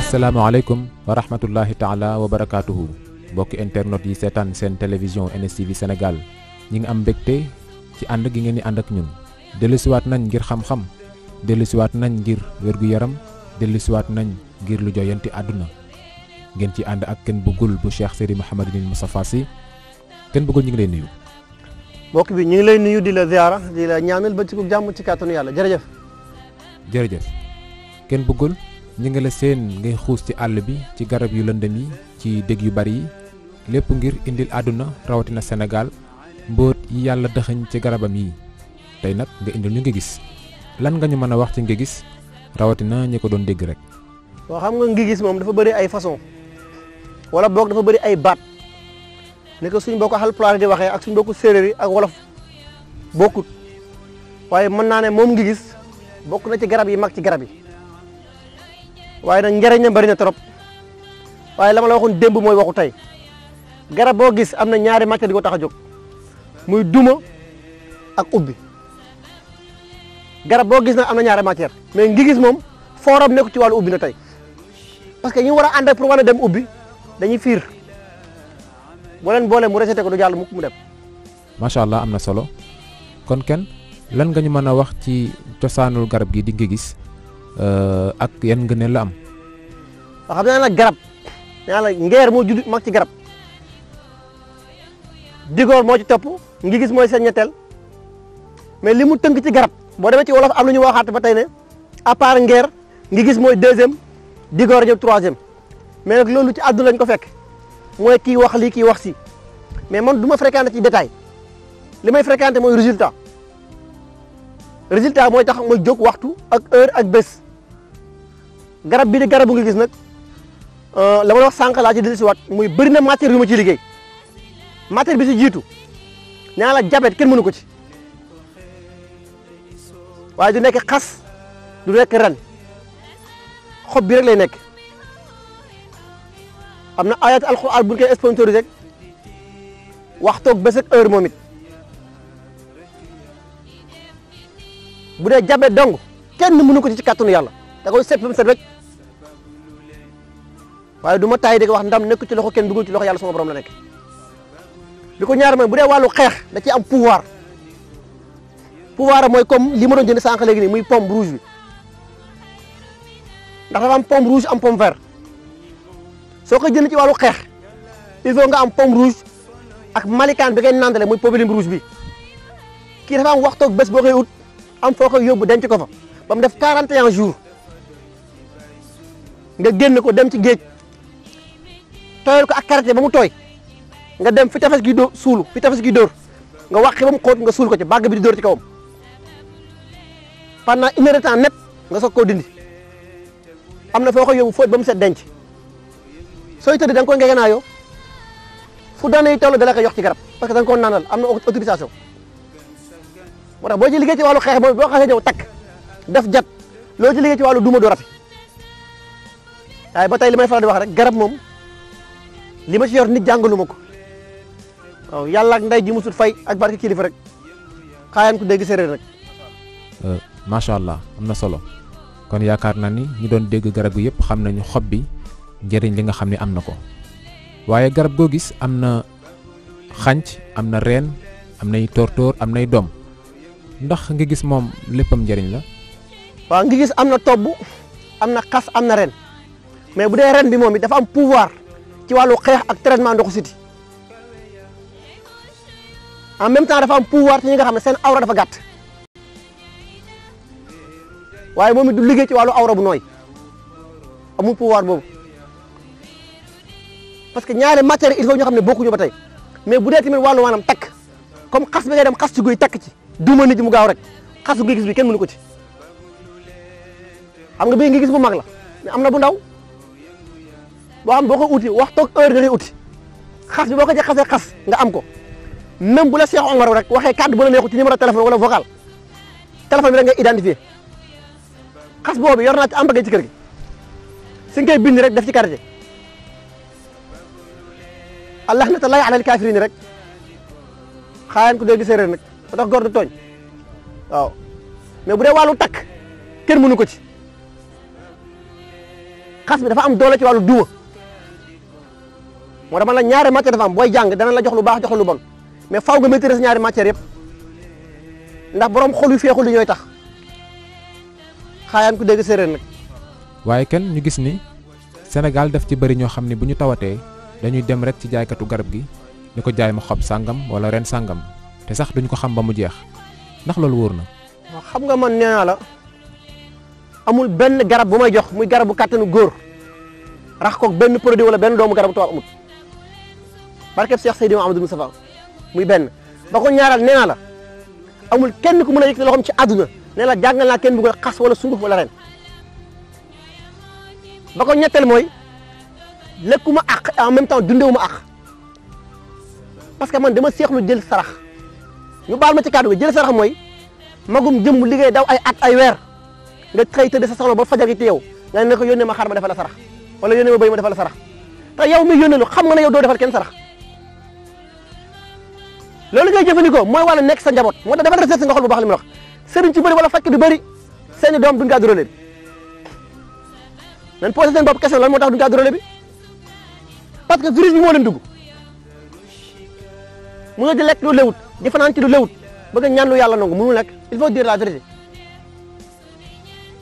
asalaamaaleykum wa rahmatullahi taala wa barakaatuhu mbokki internet yi seetaan seen télévision NSTV Sénégal ñi ngi am mbégte ci ànd gi ngeen di ànd ak ñun dellusiwaat nañ ngir xam-xam dellusiwaat nañ ngir wér-gu-yaram dellusiwaat nañ ngir lu joyanti àdduna ngeen ci ànd ak Ken Beugoul bu Cheikh Seydi Mouhamadou Moustapha Sy Ken Beugoul ñu ngi lay nuyu. mbokk bi ñu ngi lay nuyu di la ziara di la ñaanal ba ci ku jàmm ci kàttanu yàlla jërëjëf. jërëjëf Ken Beugoul ñu ngi la seen ngay xuus ci àll bi ci garab yu lëndëm yi ci dég yu bari yi lépp ngir indil àdduna rawatina Sénégal mbóot yi yàlla dëxëñ ci garabam yi tey nag nga indil ñu ngi gis lan nga ñu mën a wax ci ngi gis rawatina ñi ko doon dégg rek. waaw xam nga ngi gis moom dafa bëri ay façon wala boog dafa bëri ay baat ni ko suñ bokk Haalpulaar di waxee ak suñ bokk séeréer yi ak wolof bokkut waaye mën naa ne moom ngi gis bokk na ci garab yi mag ci garab yi waaye nag njëriñ na bëri na trop waaye la ma la waxoon démb mooy waxu tey garab boo gis am na ñaari matière di ko tax a jóg muy duma ak ubbi garab boo gis nag am na ñaari matière mais ngi gis moom fooram nekku ci wàllu ubbi na tey parce que ñi war a ànd pour war a dem ubbi dañuy fiir boo leen boole mu reseté ko du jàll mukk mu dem. macha allah am na solo kon Ken lan nga ñu mën a wax ci cosaanul garab gi di ngi gis ak yan ngëneel la am. waaw xam naa nag garab nee la ngeer moo judd mag ci garab digoor moo ci topp ngi gis mooy seen ñetteel mais li mu tënk ci garab boo demee ci wolof am lu ñu waxaat ba tey ne à part ngeer ngi gis mooy deuxième digoor ñëw troisième mais nag loolu ci àdduna lañ ko fekk mooy kii wax lii kii wax si mais man du ma fréquenté ci détail li may fréquenté mooy résultat mooy tax mooy jóg waxtu ak heure ak bés garab bi di garabu ngi gis nag la ma wax sànq laa ci dellusiwaat muy bëri na matière yu ma ciy liggéey matière bi si jiitu nee la diabète kenn mënu ko ci waaye du nekk xas du nekk ren xob bi rek lay nekk am na ayat alxuraan bu ñu koy sponsorisé waxtoog bés ak heure moom it bu dee diabète dong kenn mënu ko ci kàttanu yàlla da koy seet ba mu set rek waaye du ma taay di wax ndam nekk ci loxo kenn dugul ci loxo yàlla sama borom la nekk bi ko ñaar mooy bu dee wàllu xeex da ciy am pouvoir mooy comme li ma doon jënd sànq léegi nii muy pomme rouge bi ndax dafa am pomme rouge am pomme vert soo ko jënd ci wàllu xeex il faut nga am pomme rouge ak malikaan bi ngay nandale muy pomeline rouge bi kii dafa am waxtoog bés boo koy ut am foo koy yóbbu denc ko fa ba mu def 41 jours nga génn ko dem ci géej tooyal ko ak karité ba mu tooy nga dem fi tefes gi dóor suulu fi tefes gi dóor nga wàqi ba mu xóot nga suul ko ci bàgg bi di dóor ci kawam pendant une heure de temps net nga soog koo dindi am na foo koy yóbbu fóot ba mu set denc sooy tëdd da nga koy ngegenaayoo fu doon yi toll da la koy jox ci garab parce que da nga koo naanal am na autorisation moo tax boo ci liggéey ci wàllu xeex boo xasee ñëw takk def jat loo ci liggéey ci wàllu duma du rati waaye ba tey li may faral di wax rek garab moom li ma ci yor nit jàngalu ma ko waaw yàlla ak nday ji musut fay ak barke kilifa rek xaayaan ko dégg séeréer rek. macha allah am na solo kon yaakaar naa ni ñi doon dégg garab gi yëpp xam nañu xob bi njëriñ li nga xam ne am na ko waaye garab goo gis am na xànc am na reen am nay tóortóor am nay doom ndax ngi gis moom léppam njëriñ la. waaw ngi gis am na tobb am na xas am na ren mais bu dee ren bi moom it dafa am pouvoir ci wàllu xeex ak traitement ndoxu siti en même temps dafa am pouvoir ci ñi nga xam ne seen awra dafa gàtt waaye moom it du liggéey ci wàllu awra bu nooy amul pouvoir boobu parce que ñaari matière il faut ñu xam ne bokkuñu ba tey mais bu dee tamit wàllu maanaam takk comme xas bi ngay dem xas ci guy takk ci duma nit mu gaaw rek xasu ngi gis bi kenn mënu ko ci xam nga bii ngi gis bu mag la mais am na bu ndaw boo xam boo ko uti waxtoog heure nga koy uti xas bi boo ko ci xasee xas nga am ko même bu la Cheikh Omar rek waxee kàddu bu la neexu ci numéro téléphone wala vocal téléphone bi rek ngay identifier xas boobu yor naa ci am bagay ci kër gi si nga koy bind rek def ci karité allah na ta lay alal kaafiriin rek xaayaan ko dégg séeréer nag ba tax góor du tooñ waaw mais bu dee wàllu takk kenn mënu ko ci xas bi dafa am doole ci wàllu duma moo dama la ñaari matière dafa am booy jàng dana la jox lu baax jox la lu bon mais faaw nga maîtriser ñaari matières yëpp ndax borom xol yu feexul li ñooy tax xaayaan ku dégg séeréer nag. waaye kenn ñu gis ni Sénégal daf ci bëri ñoo xam ne bu ñu tawatee dañuy dem rek ci jaaykatu garab gi ni ko jaay ma xob sàngam wala ren sàngam te sax duñ ko xam ba mu jeex ndax loolu wóor na. waaw xam nga man nee naa la amul benn garab bu may jox muy garabu kàttanu góor rax koog benn produit wala benn doomu garabu tubaab amul barkeb Cheikh Seydi Mouhamadou Moustapha muy benn ba ko ñaaral nee naa la amul kenn ku mën a yëkkati loxoom ci àdduna nee la jàngal naa kenn bu ko xas wala sunguf wala ren ba ko ñetteel mooy lekkuma àq en même temps dundewuma àq parce que man dama seexlu jël sarax ñu baal ma ci kàddu gi jël sarax mooy magum jëmm liggéey daw ay at ay weer nga xëy tëdd sa soxla ba fajar gi te yow nga ne ko yónnee ma xar ma defal la sarax wala yónnee ma béy ma defal la sarax te yow mi yónnee lu xam nga ne yow doo defal kenn sarax loolu ngay jëfandikoo mooy wàllu nekk sa njaboot moo tax dafa recherche nga xool bu baax li mu wax sëriñ ci bëri wala fekk du bëri seeni doom duñ gàddu relais bi nan posé seen bopp question lan moo tax duñ gàddu relais bi parce que virus bi moo leen dugg mu nga di lekk lu lewut di fanaan ci lu lewut bëgg a ñaan lu yàlla nangu mënul nekk il faut dire la vérité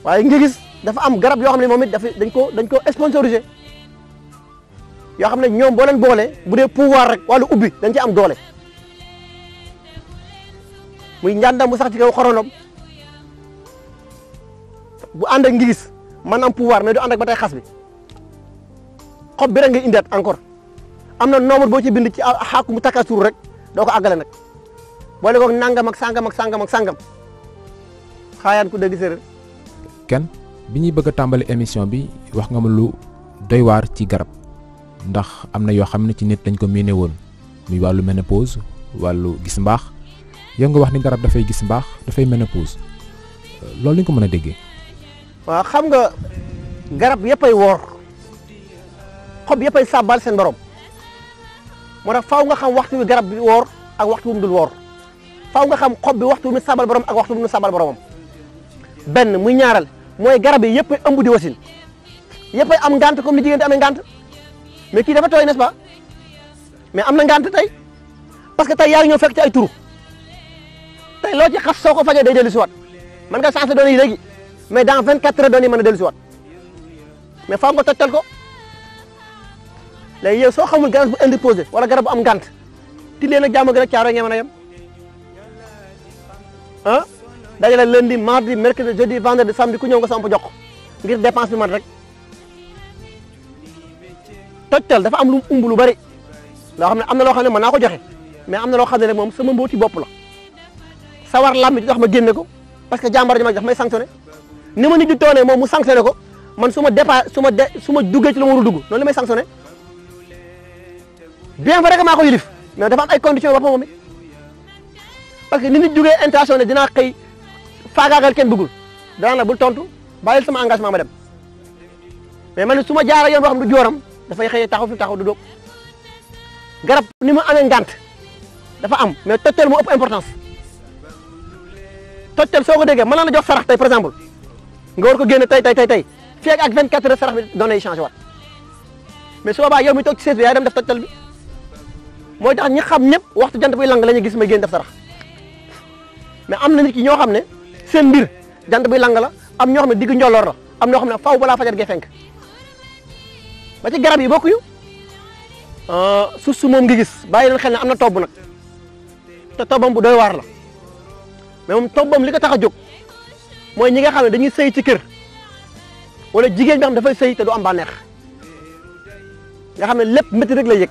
waaye nga gis dafa am garab yoo xam ne moom it dañ ko sponsorisé yoo xam ne ñoom boo leen boole bu dee pouvoir rek wàllu ubbi dañ ci am doole muy njàndam bu sax ci kaw xoronom bu ànd ak ngi gis man am pouvoir mais du ànd ak ba tey xas bi xob bi rek ngay indiwaat encore am na nombre boo ci bind ci xaaku mu takkasuur rek doo ko àggale nag boole ko nangam ak sangam ak sangam ak sangam xaayaan ku dégg séeréer. kenn bi ñuy bëgg a tàmbali émission bi wax nga ma lu doy waar ci garab ndax am na yoo xam ne ci nit dañ ko miine woon muy wàllu ménopause wàllu gis mbaax yow nga wax ni garab dafay gis mbaax dafay ménopause loolu lañ ko mën a déggee. waaw xam nga garab yëppay woor xob yëppay sàbbal seen borom moo tax faaw nga xam waxtu wi garab bi woor ak waxtu wu mu dul woor faaw nga xam xob bi waxtu wi mu sàbbal borom ak waxtu wi mu sàbbal boromam benn muy ñaaral mooy garab yi yëppay ëmb di wasin yëppay am ngant comme ni jigéen di amee ngant mais kii dafa tooy n'est-ce pas mais am na ngant tey parce que tey yaa ngi ñëw fekk ci ay turu tey loo ci xas soo ko fajee day dellu si waat mën nga changé données yi léegi mais dans 24 heures données yi mën a dellu si waat mais faaw nga tojtal ko léegi yow soo xamul garab bu indisposé wala garab bu am ngant ti leen ak jàmm gën a caaro ngeen mën a yem ah dajale lundi mardi mercredi jeudi vendredi samedi ku ñëw nga samp jox ngir dépense bi man rek tojtal dafa am lu umb lu bari loo xam ne am na loo xam ne mën naa ko joxe mais am na loo xam ne rek moom sama mbooti bopp la sawar lamb di tax ma génne ko parce que jàmbar ji ma jox may sanctionné ni ma nit di toonee moom mu sanctionné ko man su ma duggee ci lu ma warul dugg noonu li may sanctionné bien vrai que maa ko yilif mais dafa am ay conditions boppam moom it parce que ni nit jugee intention ne dinaa xëy faagaagal kenn bëggul danaa la bul tontu bàyyil sama engagement ma dem mais man su ma jaaree yoon boo xam du jooram dafay xëyee taxaw fi taxaw du dóog garab ni mu amee ngant dafa am mais tojtal moo ëpp importance tojtal soo ko déggee mën naa la jox sarax tey par exemple nga war ko génne tey fii ak 24 heures sarax bi doon nay changé waat mais su boobaa yow mi toog ci seet bi yaay dem def tojtal bi mooy tax ñi xam ñëpp waxtu jant buy lang la ñuy gis may génn def sarax mais am na nit ki ñoo xam ne seen mbir jant buy lang la am ñoo xam ne diggu njolloor la am ñoo xam ne faaw balaa fajar gee fenk ba ci garab yi bokkuñu suuf su moom ngi gis bàyyi leen xel ne am na tobb nag te tobbam bu doy waar la mais moom tobbam li ko tax a jóg mooy ñi nga xam ne dañuy sëy ci kër wala jigéen bi xam dafay sëy te du am bànneex nga xam ne lépp métti rek lay yëg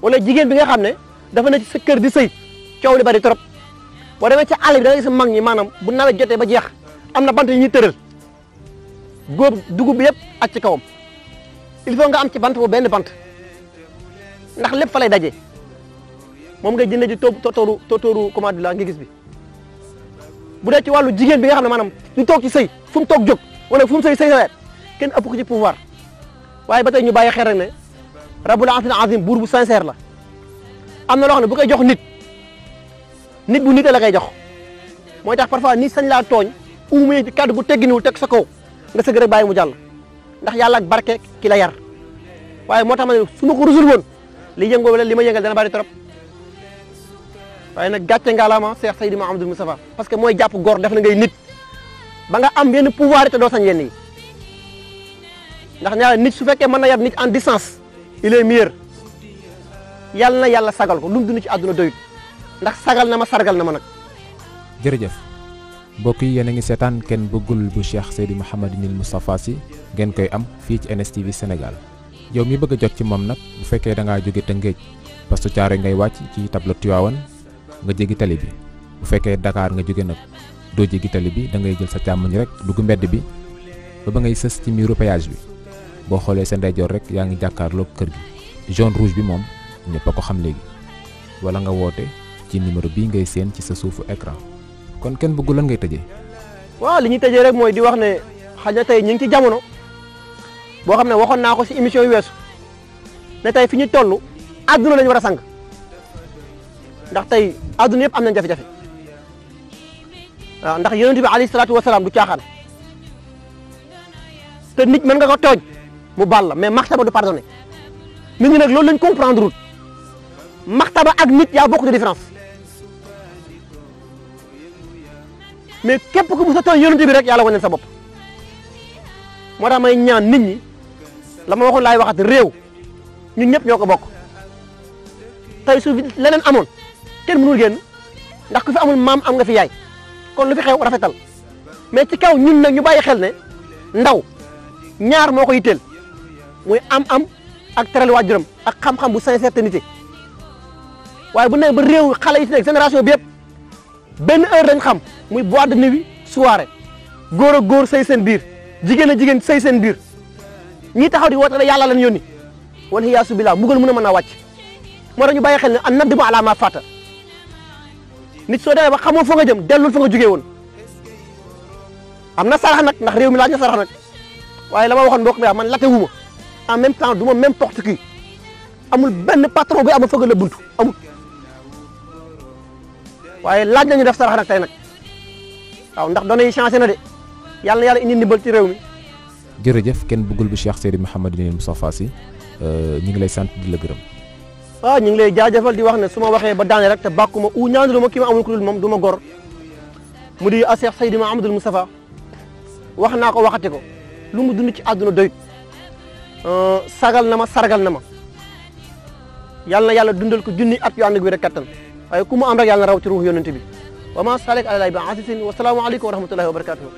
wala jigéen bi nga xam ne dafa ne ci sa kër di sëy coow li bari trop boo demee ci àll bi da nga gis mag ñi maanaam bu nawet jotee ba jeex am na bant yi ñuy tëral góob dugub bi yëpp ak ci kawam il faut nga am ci bant bu benn bant ndax lépp fa lay daje moom ngay jëndee ji tóotóoru comment dire la nga gis bi bu dee ci wàllu jigéen bi nga xam ne maanaam du toog ci sëy fu mu toog jóg wala fu mu sëy sawet kenn ëpp ko ci pouvoir waaye ba tey ñu bàyyi xel rek ne rabbul arshil azim buur bu sincère la am na loo xam ne bu koy jox nit bu nite la koy jox mooy tax parfois nit sañ laa tooñ uumee kàddu gu tegginiwul teg sa kaw nga sëgg rek bàyyi mu jàll ndax yàlla ak barke ki la yar waaye moo tax ma ne su ma ko rusul woon li yëngoo wala li ma yëngal dana bari trop waaye nag gàcce ngalaama Cheikh Seydi Mouhamadoul Moustapha parce que mooy jàpp góor def na ngay nit ba nga am benn pouvoir te doo sañ yenn yi ndax ñaar nit su fekkee mën na yar nit en distance il est meilleur yàlla na yàlla sagal ko lu mu dund ci àdduna doyut ndax sagal na ma sargal na ma nag. jërëjëf mbokk yi yéen a ngi seetaan kenn bëggul bu Cheikh Seydi Mouhamadoul Moustapha Sy ngeen koy am fii ci NSTV Sénégal yow mi bëgg a jot ci moom nag bu fekkee da ngaa jóge Tëngéej Poste Thiaroye ngay wàcc ci tableau Tivaouane nga jéggi tali bi bu fekkee Dakar nga jóge nag doo jéggi tali bi da ngay jël sa càmmoñ rek dugg mbedd bi ba ngay sës ci miiru péage bi boo xoolee sa ndeyjoor rek yaa ngi jàkkaarloog kër gi jaune rouge bi moom ñëpp a ko xam léegi wala nga woote ci numéro bii ngay seen ci sa suufu écran kon kenn bëggul lan ngay tëjee. waaw li ñuy tëjee rek mooy di wax ne xëy na tey ñu ngi ci jamono boo xam ne waxoon naa ko si émission yu weesu ne tey fi ñu toll àdduna lañu war a sang ndax tey àdduna yëpp am nañ jafe-jafe waaw ndax yonent bi alayhi salaatu wasalaam du caaxaan te nit mën nga ko tooñ mu baal la mais maxtaba du pardonné nit ñi nag loolu lañ comprendre wul maxtaba ak nit yaa bokk de différence mais képp ku mu sa tooñ yonent bi rek yàlla wane sa bopp moo tax may ñaan nit ñi la ma waxoon laay waxat réew ñun ñëpp ñoo ko bokk tey su leneen amoon kenn mënul génn ndax ku fi amul maam am nga fi yaay kon lu fi xew rafetal mais ci kaw ñun nag ñu bàyyi xel ne ndaw ñaar moo ko yitteel muy am ak teral waajuram ak xam-xam bu sincérité waaye bu ne ba réew xale yi ci nekk génération bi yëpp benn heure dañ xam muy boîte de nuit soirée góor ak góor sëy seen biir jigéen ak jigéen sëy seen biir ñii taxaw di woote ne yàlla lañ yónni wala hiyaasu billah mbugal mën a mën a wàcc moo tax ñu bàyyi xel ne an nadmu ala ma fata nit soo demee ba xamoo fa nga jëm dellul fa nga jugee woon am na sarax nag ndax réew mi laaj na sarax nag waaye la ma waxoon mbokk mi man late wu ma en même temps du ma n'importe qui amul benn patron bi amul fëgg la buntu amul waaye laaj nañu def sarax nag tey nag waaw ndax données yi changé na de yàlla na yàlla indi ndimbal ci réew mi. jërëjëf kenn bëggul bu Cheikh Seydi Mouhamadoul Moustapha Sy ñu ngi lay sant di la gërëm. waaw ñu ngi lay jaajëfal di wax ne su ma waxee ba daane rek te bàkkuma u ñaanaloo ma kii ma amul ku dul moom du ma gor mu di a Cheikh Seydi Mouhamadoul Moustapha wax naa ko waxati ko lu mu dund ci àdduna doyut sagal na ma sargal na ma yàlla na yàlla dundal ko junni at yu ànd ak wér ak kattan waaye ku mu am rek yàlla na raw ci ruux yonent bi wa ma salik ala lay bi asisin wa salaamu aleykum wa rahmatullahi wa barakatuh